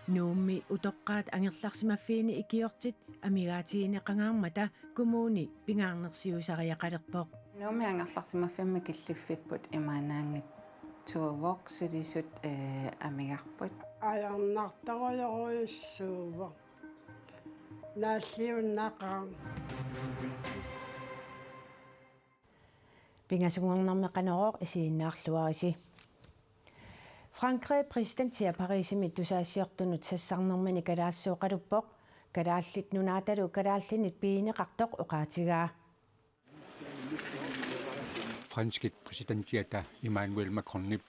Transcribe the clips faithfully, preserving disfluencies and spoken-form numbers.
Nuummi utoqqaat angerlarsimaffiini ikiortit amigaatigineqangaarmata kommuni pingaarnersiusariaqalerpoq. Nuummi angerlarsimaffimmi killiffipput imaannaanngitsoq sulisut, eh, amigarput. Ajornartorujorujussuuvoq. Naalliunnaqaaq. Pingasunngornermi Qanorooq isiginnaarluarisi. Frankrig præsidentia Parisimi tusagassiortunut sassarnermini kalaallisut oqaluppoq, Kalaallit Nunaatalu kalaallinit pigineqartoq oqaatigaa. Franskit præsidentiata Emmanuel Macronip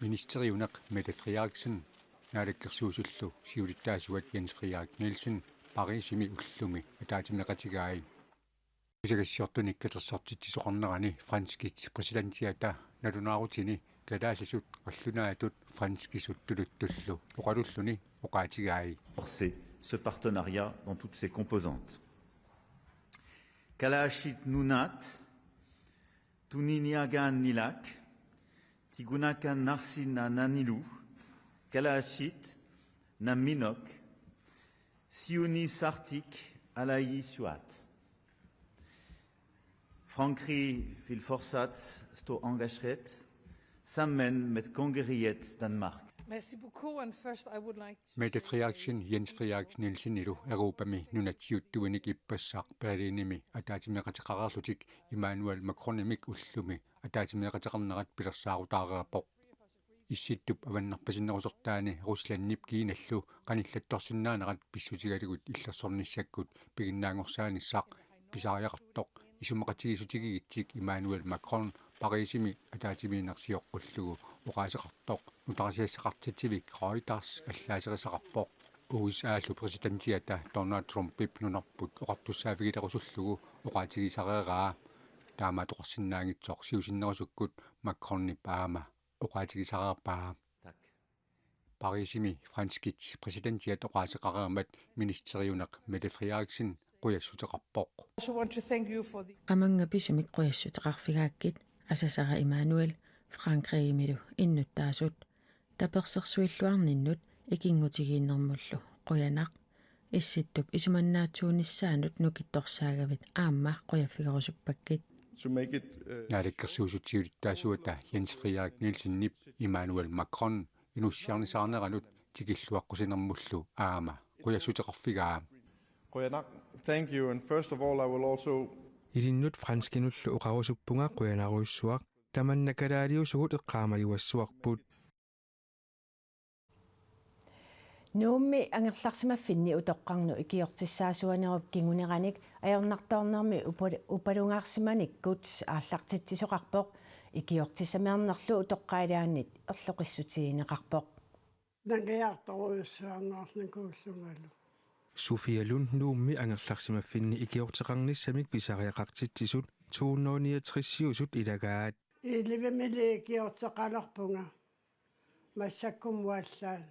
ministeriuneq Mette Frederiksen naalakkersuisullu siulittaasuat Jens Frederik Nielsen Parisimi ullumi ataatsimeeqatigai. Tusagassiortunik katersortitsisoqarnerani franskit præsidentiata nalunaarutini kalaallisut qallunaatut franskisut tuluttullu oqalulluni oqaatigai. Renforcer ce partenariat dans toutes ses composantes. Kalaallit Nunaat, Tuniniagaan Nilak, Tigunakan Narsinananilu, Kalaallit Namminok, Siuni Sartik, Alayi Suat. Frankrig vil fortsat stå engasjeret sammen med kongeriget Danmark. Merci beaucoup, and first I would like to Mette Frederiksen, Jens Frederik Nielsenilu Europami nunatsiuttuinik ippassaq Berlinimi ataatsimeeqateqareerlutik Emmanuel Macronimik ullumi ataatsimeeqateqarnerat pilersaarutaareerpoq. Issittup avannarpasinnerusortaani Ruslandip Kinallu qanillattorsinnaanerat pissutigalugu illersornissakkut piginnaanngorsaanissaq pisariaqartoq isumaqatigiissutigigitsik Emmanuel Macron Parisimi ataatsimiinneq sioqqullugu oqaaseqartoq nutaarsiassaqartitsivik Reuters allaaserisaqarpoq. U S A-lu præsidentiata Donald Trumpip nunarput oqartussaaffigilerusullugu oqaatigisareeraa. Taamaattoqarsinnaanngitsoq siusinnerusukkut Macronip aamma oqaatigisareerpaa. Tak. Parisimi franskit præsidentiat oqaaseqareermat ministeriuneq Mette Frederiksen qujassuteqarpoq. I also want to thank you for the Qamannga pisumik qujassuteqarfigaakkit, asasara Emmanuel, Frankrigimilu innuttaasut. Tapersersuilluarninnut ikinngutigiinnermullu qujanaq. Issittup isumannaatsuunissaanut nukittorsaagavit aamma qujaffigerusuppakkit. To make it, uh, Naalakkersuisut siulittaasuata Jens Frederik Nielsenip Emmanuel Macron inussiarnisaarneranut tikilluaqqusinermullu aamma qujassuteqarfigaa. Qujanaq, thank you, and first of all I will also Ilinnut franskinullu oqarusuppunga qujanarujussuaq, tamanna kalaaliusugut eqqaamajuassuarput. Nuummi angerlarsimaffinni utoqqarnut ikiortissaasuanerup kinguneranik ajornartoornermi upal-, upalungaarsimanikkut aallartitsisoqarpoq, ikiortissaminerlu utoqqaat ilaannit erloqissutigineqarpoq. Nangiartorujussuanngornikuullungalu. Sofia Lund Nuummi angerlarsimaffinni ikiorteqarnissamik pisariaqartitsisut to hundrede niogtresiusut ilagaat. Ilivimili ikiorteqalerpunga. Massakkumut allaat.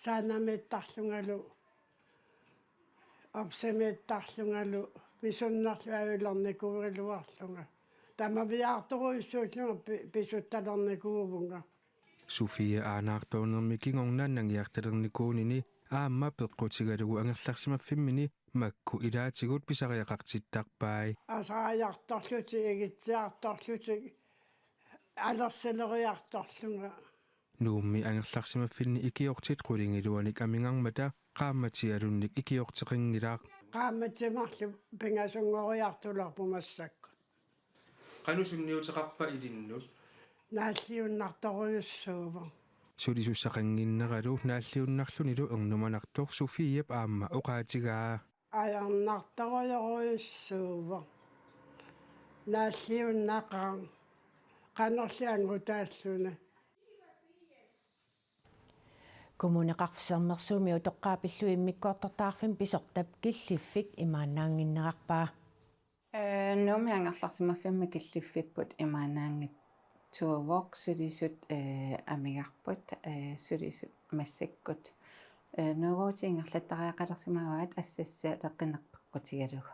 Saanamiittarlungalu, apsimiittarlungalu, pisunnerlu ajulernikoriluarlunga. Tamaviaartorujussuullunga pi-, pisuttalernikuuvunga. Sofia aanaartoornermi kingorna nangiartalernikuunini aamma peqqutigalugu angerlarsimaffimmini makku ilaatigut pisariaqartittarpai. Asaajartorlutik, igitsiartorlutik, alersileriartorlunga. Nuummi angerlarsimaffinni ikiortit qulingiluanik amigarmata qaammatialunnik ikiorteqanngilaq. Qaammatit marluk pingasunngoriartulerput massakkut. Qanoq sunniuteqarpa ilinnut? Naalliunnartorujussuuvoq. Sulisussaqannginneralu naalliunnarlunilu ernumanartoq Sofiap aamma oqaatigaa. Ajornartorujorujussuuvoq. Naalliunnaqaaq. Qanorli angutaalluni. Kommuneqarfik Sermersuumi utoqqaat pillugit immikkoortortaqarfimmik pisortap killiffik imaannaannginnerarpaa. Ee, Nuummi angerlarsimaffimmi killiffipput imaannaanngitsuuvoq, sulisut, ee, amigarput, ee, sulisut massakkut. Ee, nuuguutit ingerlattariaqalersimagaat assassaleqineq peqqutigalugu.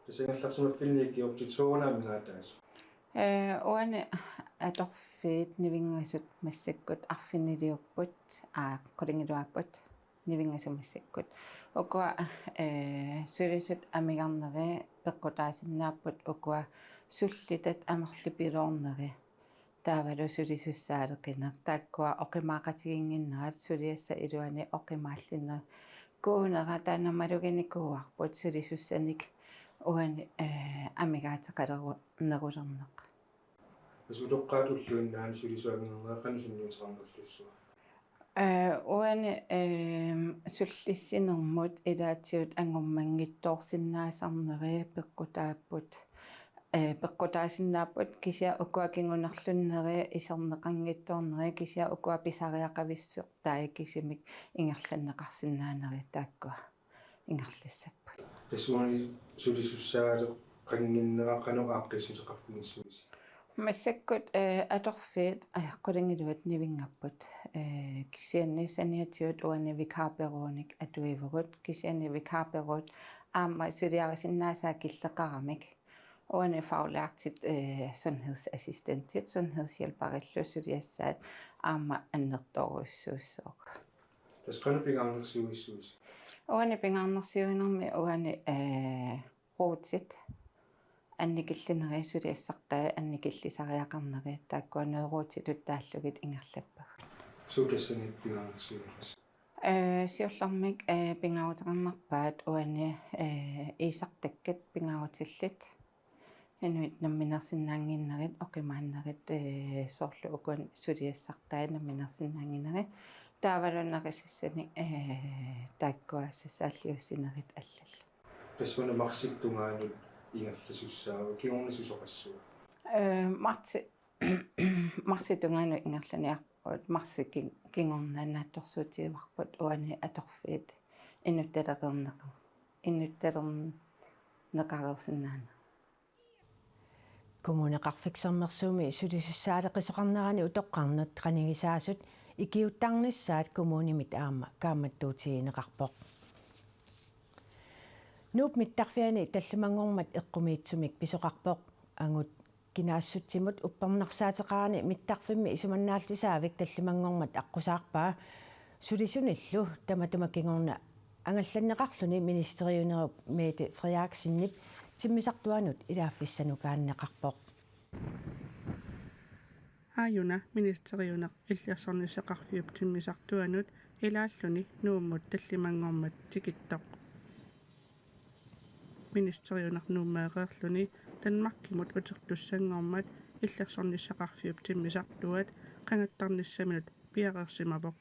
Tassa angerlarsimaffinni ikiortit soorunami amigaataasut? Ee, uani atorfiit nivinngasut massakkut arfiniliupput, aa, qulingiluaapput. nivinngasumassakkut. Ukua, eh, sulisut amigarneri peqqutaasinnaapput ukua sullitat amerlipiloorneri. Taavalu sulisussaaleqineq. Taakkua oqimaaqatiginnginnerat suliassap iluani oqimaallinneq. Kuunera taanna maluginikuuarput sulisussanik uani, eh, amigaateqaleru-, nerulerneq. Tassa utoqqaat ulluinnaani sulisut amigarnerat qanoq sunniuteqarnerlussua? Eh, uani, ehm, sullissinermut ilaatigut angummanngitsoorsinnaasarneri peqqutaapput. Eh, peqqutaasinnaapput kisianni ukua kingunerlunneri iserneqanngitsoorneri kisianni ukua pisariaqavissortai kisimik ingerlanneqarsinnaaneri taakkua ingerlassapput. Tassuuna sulisussaaleqannginnera qanoq aaqqissuteqarfigissuusi? Massakkut, eh, atorfiit, eh, qulingiluat nivinngapput. Eh, kisianni saniatigut uani vikarbureaunik atuivugut, kisianni vikarbureaut aamma suliarisinnaasaat killeqaramik. Uani faglærtit, eh, sundhedsassistentit, sundhedshjælperillu suliassaat aamma annertoorujussuussooq. Tassa qanoq pingaarnersiuissuusi? Uani pingaarnersiuinermi uani, eh, ruutit annikillinerit suliassartai annikillisariaqarneri taakkua neurootitut taallugit ingerlappagut. Suut tassani pingaarnersiuineqassapput? Eh, siullermik, eh, pingaaruteqarnerpaat uani, eh, iisartakkat pingaarutillit. Inuit namminersinnaannginnerit, oqimaannerit, eh, soorlu ukua suliassartai namminersinnaannginnerit. Taavalu nerisassanik, eh, taakkua sassaalliussinerit allallu. Tassuuna marsip tungaanut ingerlasussaava, kingorna susoqassua? Eh, marsi-, marsip tungaanut ingerlaniarput, marsip ki-, kingorna naatsorsuutigivarput uani atorfiit inuttalereerneqa-, inuttalerneqareersinnaaneq. Kommuneqarfik Sermersuumi sulisussaaleqisoqarnerani utoqqarnut qanigisaasut ikiuuttarnissaat kommunimit aamma kaammattuutigineqarpoq. Nuup mittarfiani tallimanngormat eqqumiitsumik pisoqarpoq. Angut kinaassutsimut uppernarsaateqarani mittarfimmi isumannaallisaavik tallimanngormat aqqusaarpaa. Sulisunillu tamatuma kingorna angallanneqarluni ministeriunerup Mette Frederiksenip timmisartuanut ilaaffissanukaanneqarpoq. Aajuna ministeriuneq illersornissaqarfiup timmisartuanut ilaalluni Nuummut tallimanngormat tikittoq. Ministeriuneq Nuummeereerluni Danmarkimut utertussanngormat illersornissaqarfiup timmisartuat qangattarnissaminut piareersimavoq.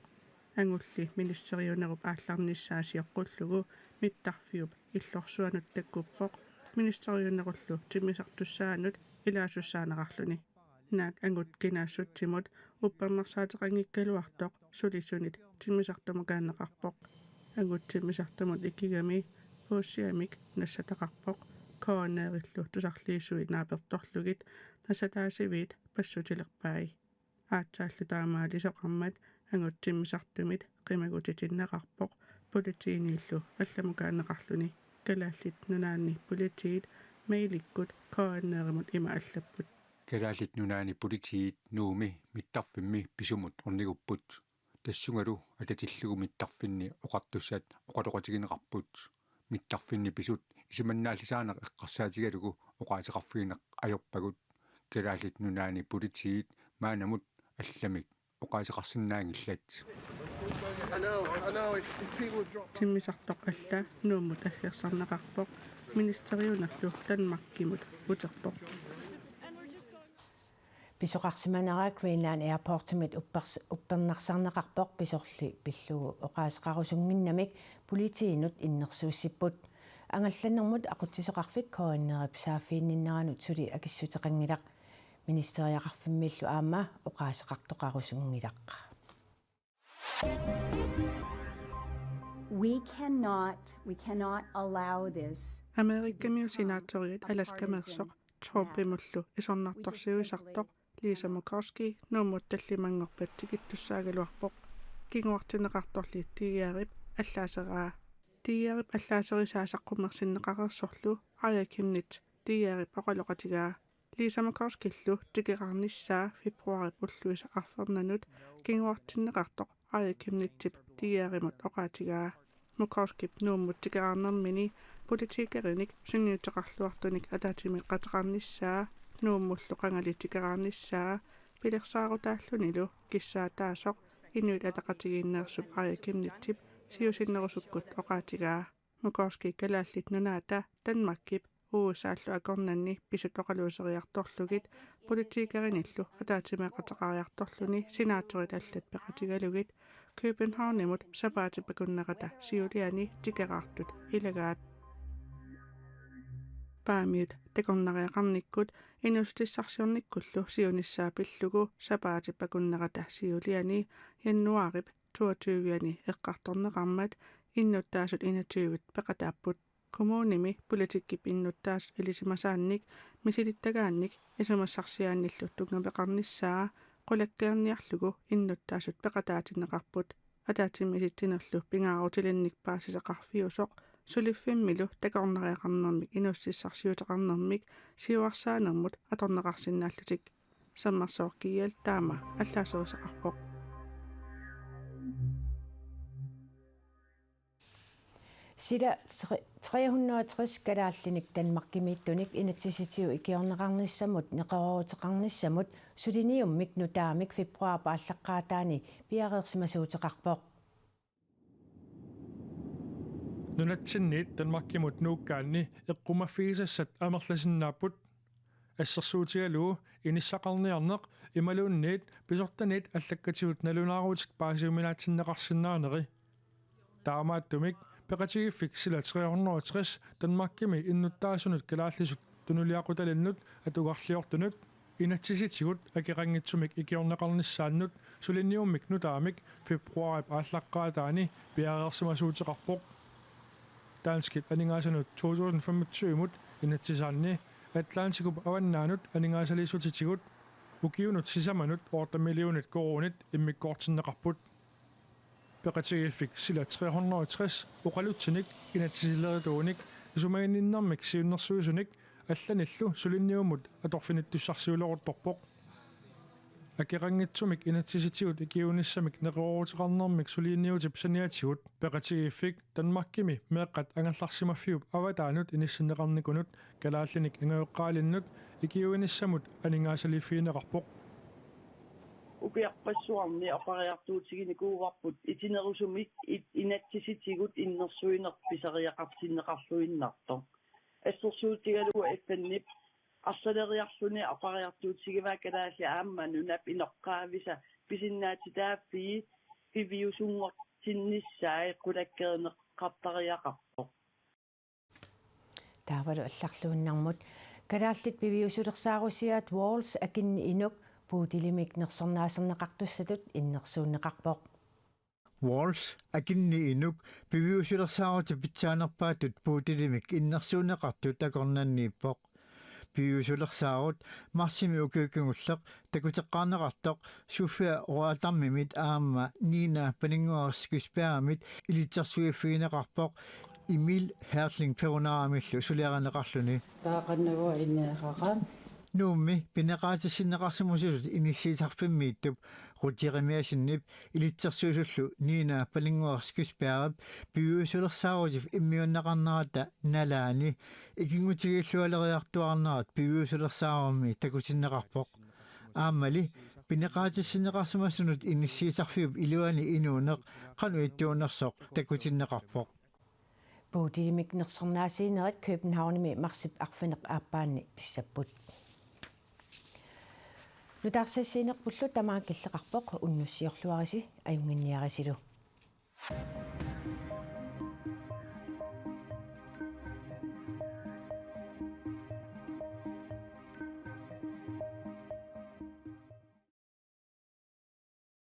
Angulli ministeriunerup aallarnissaa sioqqullugu mittarfiup illorsuanut takkuppoq ministeriunerullu timmisartussaanut ilaasussaaneqarluni. Naak angut kinaassutsimut uppernarsaateqanngikkaluartoq sulisunit timmisartumukaanneqarpoq. Angut timmisartumut ikigami puussiamik nassataqarpoq. K N R-illu tusarliisui naapertorlugit nassataasiviit passutilerpai. Aatsaallu taamaalisoqarmat angut timmisartumit qimagutitinneqarpoq politiiniillu allamukaanneqarluni. Kalaallit Nunaanni Politiit mailikkut K N R-imut ima allapput: Kalaallit Nunaanni Politiit Nuummi mittarfimmi pisumut ornigupput. Tassungalu atatillugu mittarfinni oqartussat oqaloqatigineqarput. Mittarfinni pisut isumannaallisaaneq eqqarsaatigalugu oqaaseqarfigineq ajorpagut. Kalaallit Nunaanni Politiit maannamut allamik oqaaseqarsinnaanngillat. I know, I know, if, if people drop. Timmisartoq alla Nuummut aggersarneqarpoq, ministeriunerlu Danmarkimut uterpoq. Pisoqarsimanera Greenland Airportsimit uppers-, uppernarsarneqarpoq, pisorli pillugu oqaaseqarusunnginnamik politiinut innersuussipput. Angallannermut aqutsisoqarfik K N R-ip saaffiginninneranut suli akissuteqanngilaq. Ministeriaqarfimmillu aamma oqaaseqartoqarusunngilaq. We cannot, we cannot allow this. Amerikamiut senaatoriat Alaskameersoq Trumpimullu isornartorsiuisartoq Lisa Murkowski Nuummut tallimanngorpat tikittussaagaluarpoq. Kinguartinneqartorli D R-ip allaaseraa. D R-ip allaaserisaa saqqummersinneqareersorlu Aaja Chemnitz D R-ip oqaloqatigaa. Lisa Murkowskillu tikeraarnissaa februaarip ulluisa arfernanut kinguartinneqartoq Aaja Chemnitzip DR-imut oqaatigaa. Murkowskip Nuummut tikeraarnermini politikerinik sunniuteqarluartunik ataatsimeeqateqarnissaa, Nuummullu qangali tikeraarnissaa pilersaarutaallunilu kissaataasoq Inuit Ataqatigiinneersup Aaja Chemnitzip siusinnerusukkut oqaatigaa. Murkowski Kalaallit Nunaata Danmarkip U S A-llu akornanni pisut oqaluuseriartorlugit politikerinillu ataatsimeeqateqariartorluni senaatorit allat peqatigalugit Københavnimut sapaatip akunnerata siuliani tikeraartut ilagaat. Paamiut takornariaqarnikkut inuussutissarsiornikkullu siunissaa pillugu sapaatip akunnerata siuliani januaarip toogtyve-ani eqqartorneqarmat innuttaasut enogtyve peqataapput. Kommunimi politikkip innuttaasut ilisimasaannik misilittagaannik isumassarsiaannillu tunngaveqarnissaa qulakkeerniarlugu innuttaasut peqataatinneqarput. Ataatsimiisitsinerlu pingaarutilinnik paasisaqarfiusoq suliffimmilu takornariaqarnermik inuussutissarsiuteqarnermik siuarsaanermut atorneqarsinnaallutik. Sermersooq G L taama allaaserusaqarpoq. Sila tre-, tre hundrede og tres kalaallinik Danmarkimiittunik inatsisitigut ikiorneqarnissamut neqerooruteqarnissamut suliniummik nutaamik februaarip aallaqqaataani piareersimasuuteqarpoq. Nunatsinniit Danmarkimut nuukkaanni eqqumaffigisassat amerlasinnaapput. Assersuutigalugu inissaqarniarneq imaluunniit pisortanit allakkatigut nalunaarutit paasiuminaatsinneqarsinnaaneri. Taamaattumik peqatigiiffik Sila tre hundrede og tres Danmarkimi innuttaasunut kalaallisut tunuliaqutalinnut atugarliortunut inatsisitigut akeqanngitsumik ikiorneqarnissaannut suliniummik nutaamik februaarip aallaqqaataani piareersimasuuteqarpoq. Danskit aningaasanut to tusind femogtyve-mut inatsisaanni Atlantikup avannaanut aningaasaliissutitigut ukiunut sisamanut otte millionit koruunit immikkoortinneqarput. Peqatigiiffik Sila tre hundrede og tres oqalutsinik inatsisilerituunik isumaginninnermik siunnersuisunik allanillu suliniummut atorfinittussarsiuleruttorpoq. Akeqanngitsumik inatsisitigut ikiuinissamik neqerooruteqarnermik suliniutip saniatigut peqatigiiffik Danmarkimi meeqqat angerlarsimaffiup avataanut inissinneqarnikunut kalaallinik ingajoqqaalinnut ikiuinissamut aningaasaliiffigineqarpoq. Ukiarpassuarni appariartuutiginikuuarput itinerusumik it-, inatsisitigut innersuineq pisariaqartinneqarluinnartoq. Assersuutigalugu F N-ip arsaleriarluni appariartuutigivaa kalaallit aamma nunap inoqqaavisa pisinnaatitaaffii piviusunngortinnissaat qulakkeerneqartariaqarpoq. Taavalu allarluinnarmut. Kalaallit piviusulersaarusiaat Walls akinneq inuk puutilimik nersornaaserneqartussatut innersuunneqarpoq. Walls akinneq inuk piviusulersaarutip pitsaanerpaatut puutilimik innersuunneqartut akornanniippoq. Piviusulersaarut marsimi ukiut kingulleq takuteqqaarneqartoq Sofia Roatamimit aamma Nina Paninnguaq Skysbergimit ilitsersuiffigineqarpoq Emil Hertling Perunaaramillu suliarineqarluni. Taaqannavua inneeraqaam. Nuummi pineqaatissinneqarsimasutut inissiisarfimmiittup Ruth Jeremiassenip ilitsersuisullu Nina Paninnguaq Skysbergip piviusulersaarutip immiunneqarnerata nalaani ikinngutigiillualeriartuaarnerat piviusulersaarummi takutinneqarpoq. Aammali pineqaatissinneqarsimasunut inissiisarfiup iluani inuuneq qanoq ittuunersoq takutinneqarpoq. Puutilimik nersornaasiinerit Københavnimi marsip arfineq-aappaanni pissapput. Nutaarsiassiinerpullu tamaanga killeqarpoq, unnussiorluarisi ajunnginniarisilu.